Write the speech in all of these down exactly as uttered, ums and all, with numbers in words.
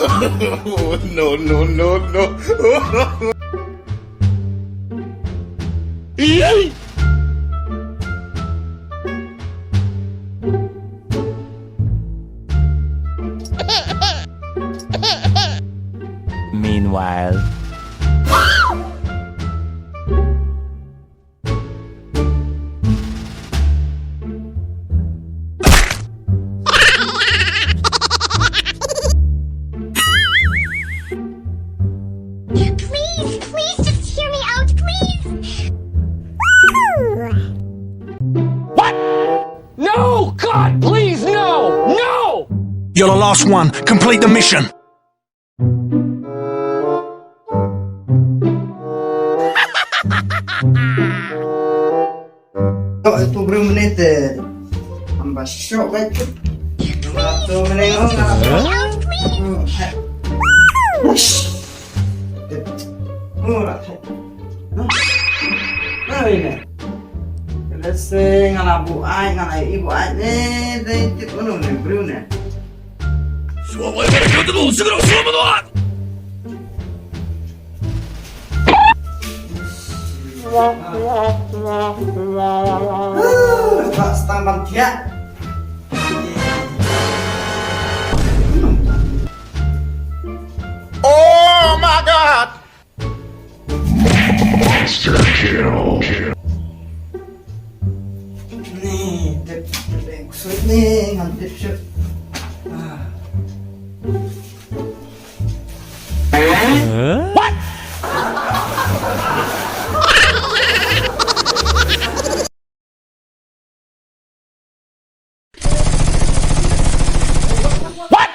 No, no, no, no. Meanwhile. Please, please just hear me out, please. What? No! God, please, no! No! You're the last one. Complete the mission. To, tu briew mynne te. Am ba shoh ba tu. Tu mynne, oh, nga. Hmm, hai. Ush. Oh, la. Nah, ini. Let's say nga la buaid, nga la ïohi buaid ne, dei tip mano ne, briew ne. Oh my God! Monster kill. Ni, dep, dep, dep, sweet ni, ngan dep, sweet. Ah. Huh? What? What?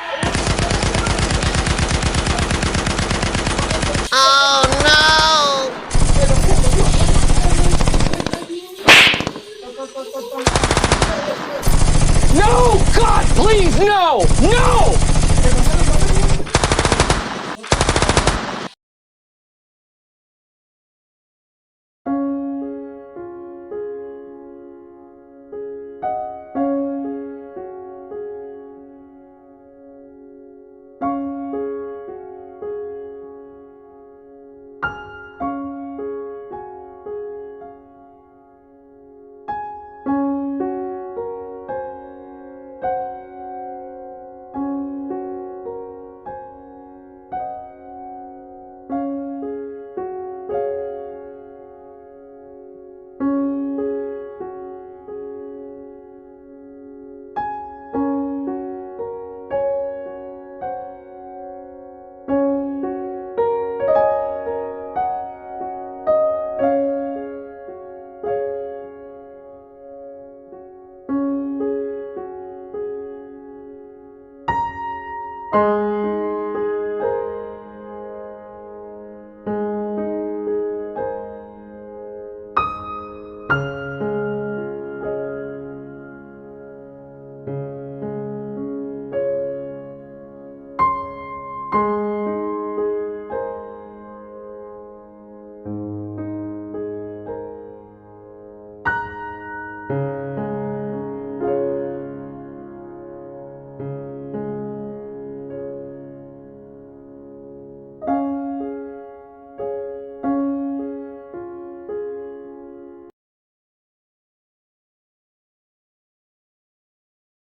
Oh no! No! God, please, no! No!